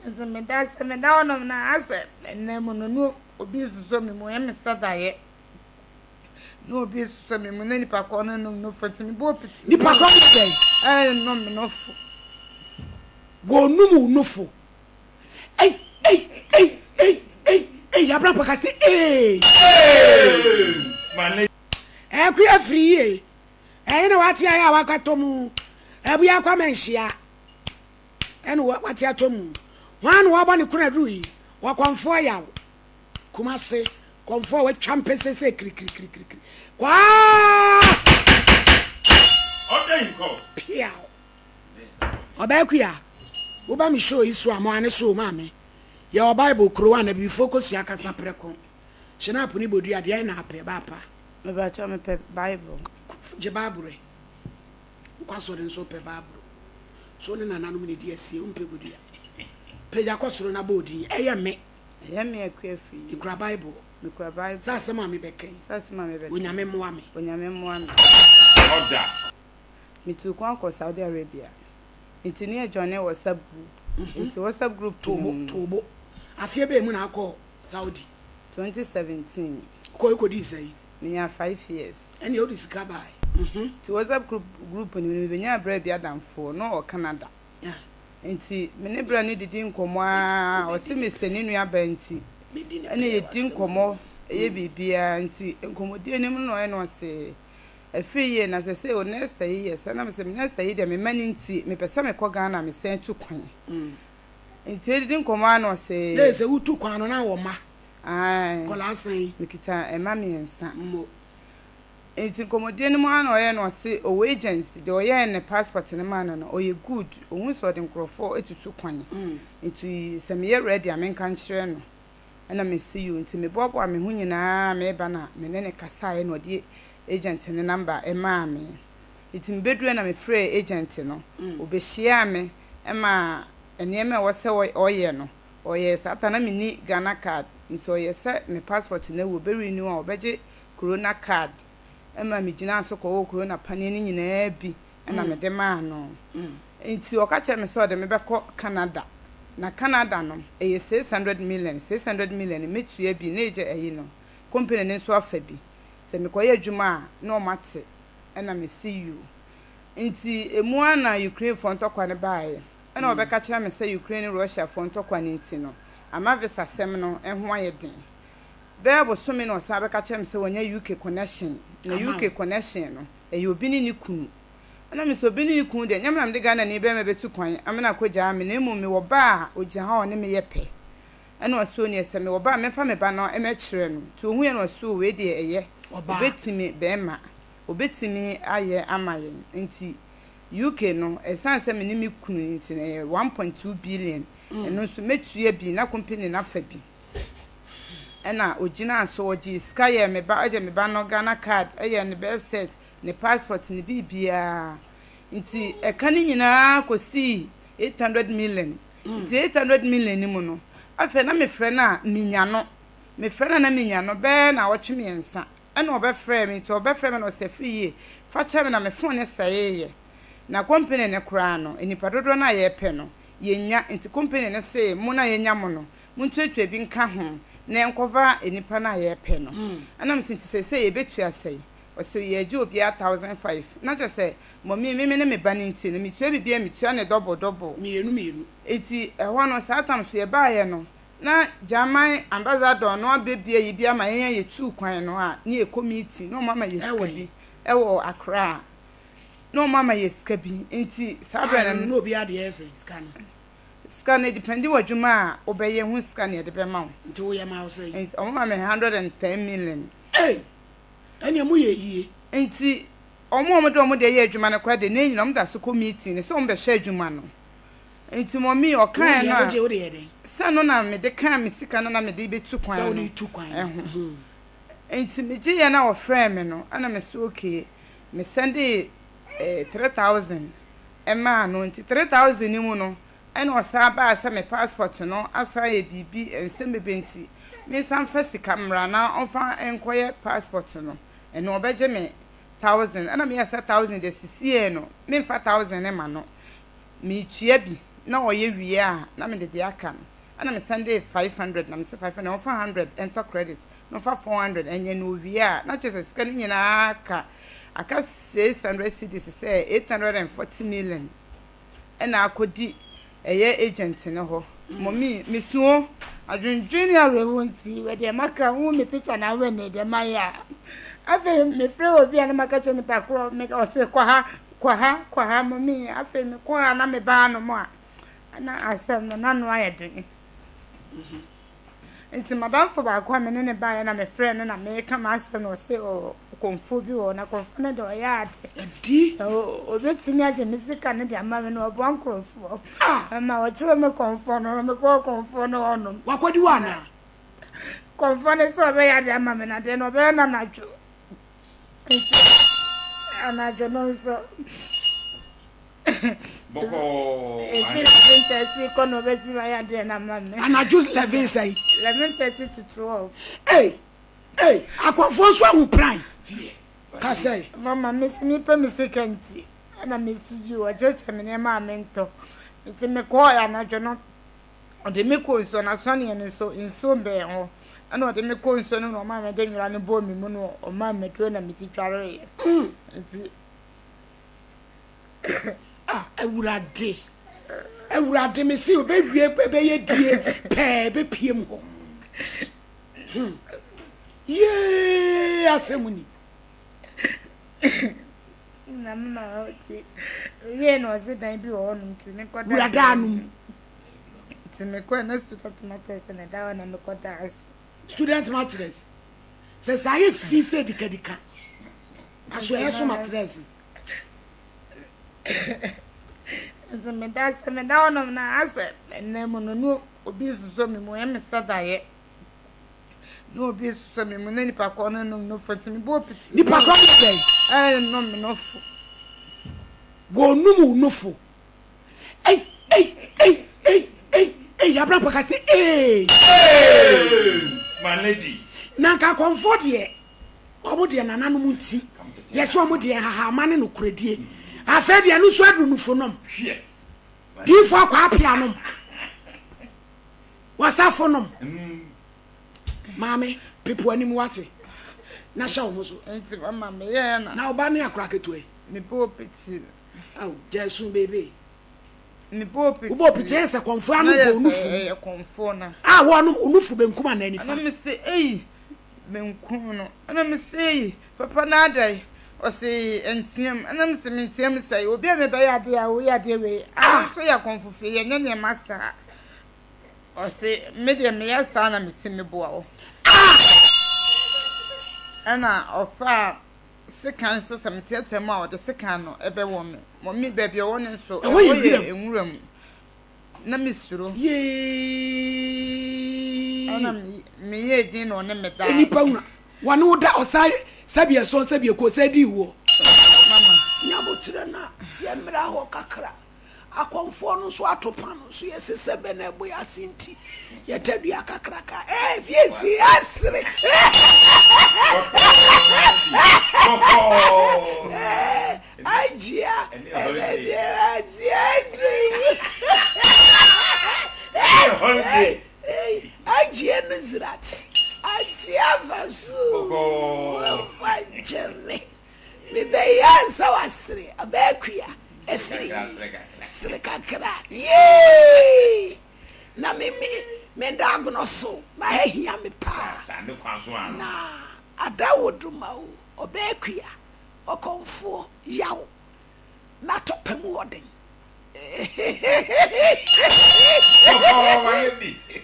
Nti meda sɛ meda hɔnom na asɛ ɛnna mu no na obi sosɔ me mu ɛyɛ me sɛ daeɛ na obi sosɔ me mu na nipa korɔ no nom nofo nti mebɔɔ piti. Nipa korɔ no sɛn? Ɛnom me nofo. Wɔnum wo nofo. Ei ei ei ei ei ei abena paka se ee. Ɛkuya firi yie. Ɛhe na wate ayɛ a wakatɔ mu? Abua Kwame nhyia ɛna wate atɔ mu. Hwan na wabɔ ne kona duru yi? Wɔkɔmfoɔ yaw. Kumase kɔmfoɔ a watwa mpese sɛ kirikirikirikiri. Kwaa! Piaw. Ɔbaa kuya, woba me show yi so a mo ane so maame. Yɛwɔ Bible kuro a na bibifoɔ kɔsua kasa prɛko. Hyɛnaapo ne bodua deɛn na apɛ baapa? Mepakyɛw mepɛ Bible. Gye Bible ɛ. Wokɔ asɔre nso wopɛ Bible. So wo ne nananom na ɛdi asie, wompɛ bodua. Pagya kɔ soro na bɔ odin. Ɛyɛ me. Ɛyɛ me Akua Afriyie. Mekura Bible. Mekura Bible. Sɛ asɛm a mebɛka yi. Sɛ asɛm a mebɛka yi. Onyame mmoa me. Onyame mmoa me. Ɔda. Metuu kwan kɔ Saudi Arabia. Nti ne yɛ joine WhatsApp group. Nti WhatsApp group no mu no. Toobo, toobo. Afeɛ bɛn mu na akɔ Saudi? 2017. Wokɔe kɔdii sɛn? Menyaa 5 years. Ɛnneɛ wode sika baeɛ. Mhm. Nti WhatsApp group group no mu no mebenyaa bra bi adamfoɔ, na ɔwɔ Canada. Nti me ne bra no didi nkɔmmɔ ara, ɔse mesɛ ne nua baa nti, ɛna yɛdi nkɔmmɔ, ɛyɛ biribiara. Nti nkɔmmɔdie no mu no na ɔyɛ no ɔse, Afiri yie na sɛsei o next ayi yɛ sɛ, na mese me next ayi deɛ me mma no nti mepɛ sɛ mekɔ Ghana mesan tu kwan. Nti yɛdidi nkɔmmɔ ara na ɔse. Na sɛ wotu kwan no na wɔ mma? Ae. Nkwadaa sɛn? Mekita mma mmiɛnsa. Mmo. Nti nkɔmmɔdie no mu ara na ɔyɛ no ɔse ɔwɔ agent, deɛ ɔyɛɛ ne passport no maa no no ɔyɛ good, ɔhu sɛ ɔde nkorɔfoɔ tutu kwan nti sɛ meyɛ ready a menka nkyerɛ no. Ɛna mese yoo, nti meboaboa me ho nyinaa mereba na me ne no kasaeɛ na ɔde agent no number maa me. Nti mebɛduruiɛ na mefrɛɛ agent no, ɔbɛhyiaa me maa nneɛma a ɛwɔ sɛ ɔyɛ no Ɔyɛɛ saa ta na menni Ghana card nti ɔyɛ sɛ me passport no awu ɔbɛ renew a ɔbɛgye corona card ma me gyinaa so kɔwɔɔ corona paneɛ no nyinaa bi na mede maa no nti ɔka kyerɛɛ me sɛ ɔde me bɛkɔ Canada na Canada no ɛyɛ 600 million 600 million no mɛtua bi na agya ayi no company no nso afa bi sɛ mekɔyɛ adwuma a na ɔmo ate ɛna mese you nti ɛmu ara na Ukraine foɔ ntɔkwa no baeɛ. Ɛna wɔbɛka kyerɛ me sɛ Ukraine ne Russia foɔ ntɔkwa no nti no, ama visa sɛm no ho ayɛ den. Bɛyɛ bosome na ɔsan bɛka kyerɛ me sɛ wanya UK connection, na UK connection no, ɛyɛ obi ne ne kunu. Ɛna me sɛ obi ne ne kunu deɛ, nyɛ me na mede Ghanani bɛrima bɛtu kwan amena akɔgyaa me, na mmom mewɔ ba a ɔgyina hɔ a ɔne me yɛ pɛ. Ɛna ɔse oneɛ sɛ mewɔ ba a memfa me ba no mmɛkyerɛ no. Nti ɔhuiɛ na ɔse oo wei deɛ ɛyɛ, ɔbɛtumi, bɛrima, ɔbɛtumi ayɛ ama yɛn. Nti UK no, ɛsiane sɛ me ne me kunu nti no, ɛyɛ 1.2 billion. Ɛno nso mɛtua bi na company no afa bi. Ɛna ɔgyinaa so, ɔgyee sika yɛɛ me ba, ɔgye me ba no Ghana card, ɛyɛɛ ne birth cert, ne passport, ne biribiara. Nti ɛka no nyinaa kɔsii 800 million. Nti 800 million no mu no, afei na mefrɛ no a, menya no. Mefrɛ no a na menya no bɛyɛ nnawɔtwe mmiɛnsa. Ɛna ɔbɛfrɛɛ me, nti ɔbɛfrɛɛ me na ɔse Afiri yie, fa kyɛ me na me phone no sɛeeɛ. Na company no koraa no, nnipa dodoɔ no a yɛpɛ no, yɛnnya, nti company no se mo no a yɛnya mo no, montuatua bi nka ho na yɛnkɔfa nnipa no a yɛpɛ no. Ɛna mese nti seesei yɛbɛtua sɛn? Ɔse yɛgye obiara 1005. Na kyerɛ sɛ, mummy, me me ne me ba no nti no, metua biribiara a metua no double double. Mmienu mmienu. Nti ɛhɔ no, saa tam so yɛbaeɛ no, Na German ambassador no abɛbue ayi bi ama yɛn a yɛtuu kwan no a ne yɛkɔ meeting na wɔn ama yɛ sika bi ɛwɔ Accra na wɔn ama yɛ sika bi nti saa berɛ no. Na obi adeɛ yɛ sɛn sika no? Sika no depende wɔ adwuma a wobɛyɛ ho sika na yɛde bɛma wo. Nti woyɛ ma wo sɛn? Nti wɔn ma me 110 million. Ei! Ɛneɛ mo yɛ yie. Nti wɔn a wɔde wɔn deɛ yɛ adwuma no koraa deɛ ne nyina wɔn da so kɔ meeting no sɛ wɔn bɛhwɛ adwuma no. Nti mummy ɔkaeɛ no a, sɛ no na mede kaa me sika no na mede bɛtu kwan no ho. Nti megyeeɛ na ɔfrɛɛ me no, ɛna mese okay, me sɛndee 3000 maa no. Nti 3000 no mu no, ɛna ɔsan baa sɛ me passport no asan ayɛ biribi, nsɛm bebree nti mensan mfa sika mmra na ɔmfa nkɔyɛ passport no, ɛno ɔbɛgye me 1000. Ɛna meyɛɛ sɛ 1000 deɛ sisiei no memfa 1000 no ma no. Metua bi Na ɔyɛ wie a na mede deɛ aka no ɛna me sɛndee 500 na mese 500 ɔmfa 100 ntɔ credit na ɔmfa 400 ɛnyɛ na owie a na kyerɛ sɛ sika no nyinaa aka aka 600 cedis sɛ 840 million ɛna akɔdi ɛyɛ agent no hɔ mɔmi mesuo adwendwen ne awerɛhoɔ nti deɛ maka wohu me picture na awɛ ne deɛ mayɛ a afei mefrɛ obi a na maka kyerɛ nipa korɔ ɔse kɔ ha Kɔ ha, kɔ ha, mummy. Afei mekɔɔ ha na mebaa hanom a, na asɛm no, n'ano ayɛ den. Nti m'adamfo baako a me ne no baeɛ na mefrɛɛ no na mereka m'asɛm na ɔse ɔ kɔmfoɔ bi wɔ hɔ na kɔmfoɔ no deɛ ɔyɛ ade. Adi. Na ɔbɛtumi agye me sika no de ama me na ɔboa nkurɔfoɔ. Ɛma ɔkyerɛ me kɔmfoɔ no na mekɔɔ kɔmfoɔ no hɔnom. Wakɔdi hɔ anaa? Kɔmfoɔ no sɛ ɔbɛyɛ ade ama me na deɛ no ɔbɛyɛ no anadwo. Nti anadwo no nso efi 11:30 kɔ na ɔbɛtumi ayɛ adeɛ no ama me. Anadwo 11 sɛn? 11:30 to 12. Ei ei akɔmfoɔ nso ahu pran ka sɛ. Mama me so mepɛ me sika nti ɛna mesi bi wɔkyerɛkyerɛ me nneɛma a mentɔ nti mekɔɔ anadwo no. Ɔde me kɔɔ nsuo no asɔneɛ no so, nsuo bɛn hɔ. Ɛna ɔde me kɔɔ nsuo no na ɔmaa mede nwera no bɔɔ me mu na ɔmaa me aduro na mede dwareeɛ. Nti. Ah, Awurade, Awurade, me se obewie bɛyɛ die pɛɛ bɛpie mu hɔ. Hmm. Yee, asɛm ni. Na me ma ɔte wie na ɔse dan bi wɔ hɔnom nti mekɔda. Wura daa no mu. Nti mekɔɛ na student mattress na ɛda hɔ na mekɔdaa so. Student mattress sɛ saa yɛ fi sɛ dikadika asoɛyɛ so mattress. Nti meda so meda hɔnom na asɛ ɛnna mu no na obi sosɔ me mu ɛyɛ me sɛ daeɛ. Na obi sosɔ me mu na nipa korɔ no nom nofo nti mebɔɔ piti. Nipa korɔ no sɛn? Ɛnom nofo. Wɔnom wo nofo. Ei ei ei ei ei ei Abrapɔ ka sɛ ee. Ee my lady. Na nka akɔmfoɔ deɛ wɔn deɛ nananom nti yɛsɛ wɔn deɛ nhahamma ne nokorɛdie afei deɛ ɛno nso aduru nufo nom diifoɔ akɔ apia nom wasafo nom maame pepo anim wate na hyɛ wo ho so nti mama meyɛɛ na na ɔba ne akora ketewa yi mebɔɔ piti Ao, gyae su baby. Mebɔɔ piti. Wobɔɔ piti ɛyɛ sɛ kɔmfoɔ ano bɔ onufu. Ɛyɛ kɔmfoɔ na. A wɔnom onufu benkum anaa nifa. Ɛna me se ei benkum no. Ɛna me se ei papa na adɛn. Ɔse nteam. Ɛna me se menteam sɛe. Obi a mebɛyɛ adeɛ a woyɛ adeɛ wei. Ah nso yɛ kɔmfo fie yɛnyɛ nneɛma saa. Ɔse me deɛ meyɛ saa na metumi boa wo. Ah! Ɛna ɔfaa. Sekan sɛ sɛ meteɛteɛ mu a ɔde sekan no bɛwɔ me. Mɔmi baabi a ɔwɔ no nso, Ɛhɔ ɛhɔ yɛ yɛ nwuram. nwura mu. Na mesuro. Yee. Ɛna me meyɛɛ din na ɔne me dae. Nnipa hunu wɔne wo da ɔsan sɛbi ɛsɔn sɛbi ɛkuo sɛ dii woɔ. Mama. Nyaboterɛ na yɛmmra hɔ kakra. Akɔmfoɔ no nso ato paano nso yɛse sɛ bɛ na ɛbɔ yɛ ase nti yɛtɛ dua kakraka ee fiesie asere agyia ɛbɛdeɛ adeɛ agyia no zirat adeɛ afa so fa nkyɛne Mebɛyɛ ansa wasere ɔbɛyɛ kua afiri sere kakra yee na me me me da agorɔ so na ha hia me paa na ada wo do ma o ɔbɛyɛ kua ɔkɔmfoɔ yaw na tɔ pɛ mu ɔden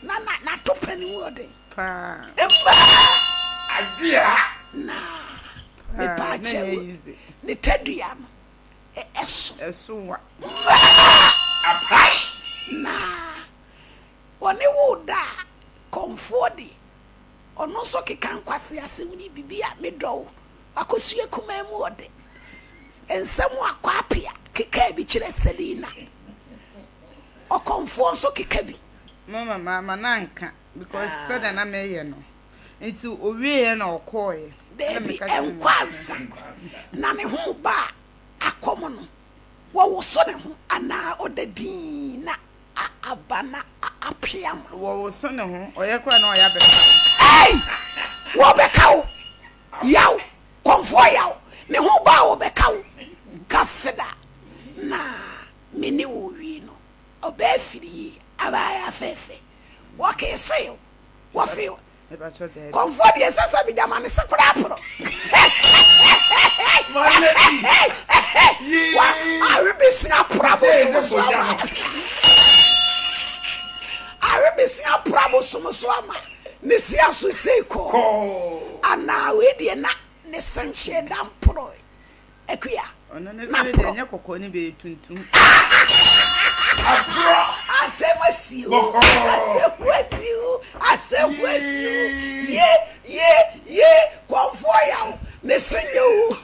na na na tɔ pɛ mu ɔden paa mmaa na Paa, na Mepaakyɛw, ɛnyɛ easy. ne tadua no, ɛso. Ɛso wa. Apae! Na ɔne wo da a, kɔmfoɔ de, ɔno nso keka nkwaseasɛm yi bibi a, medɔ wo, Akosua kumaa mu ɔde nsɛm a Kwapea kekaa bi kyerɛ Selina. Ɔkɔmfoɔ nso keka bi. Mama, mamma no anka because sɛdeɛ na meyɛ no. Nti owieɛ na ɔkɔɔeɛ. Ɛna Daabi, meka kyerɛɛ no ɛnkɔ sɛ. ansa na ne ho reba a, akɔm no, wɔwoso ne ho. Anaa ɔda dinn na aba na apwe ama wo. Wɔwoso ne ho, ɔyɛ koraa na ɔyɛ abɛka wo. Ei! Wɔbɛka wo, yaw, kɔmfoɔ yaw, ne ho ba a wɔbɛka wo. Kafeda na me ne wo wie no, ɔbaa firi yie, abaayewa fɛɛfɛ, wɔkeesee wo, wɔfee wo. Kɔmfoɔ deɛ ɛsɛ sɛ meda ma ne se koraa pono. Awebesia pora bosom so ama. Awebesia pora bosom so ama. Ne se aso sei kɔɔ. Anaa wei deɛ na ne se nkyee da mporɔe. Akua, Ɔno ne na sene deɛ porɔ. ɛnyɛ kɔkɔɔ ne bɛyɛ tuntum. Aporɔ. Asɛm asi o, Bɔkɔɔ. asɛm asi o, asɛm asi o. Ye, ye, ye, kɔmfoɔ yaw, ne se nyɛ o.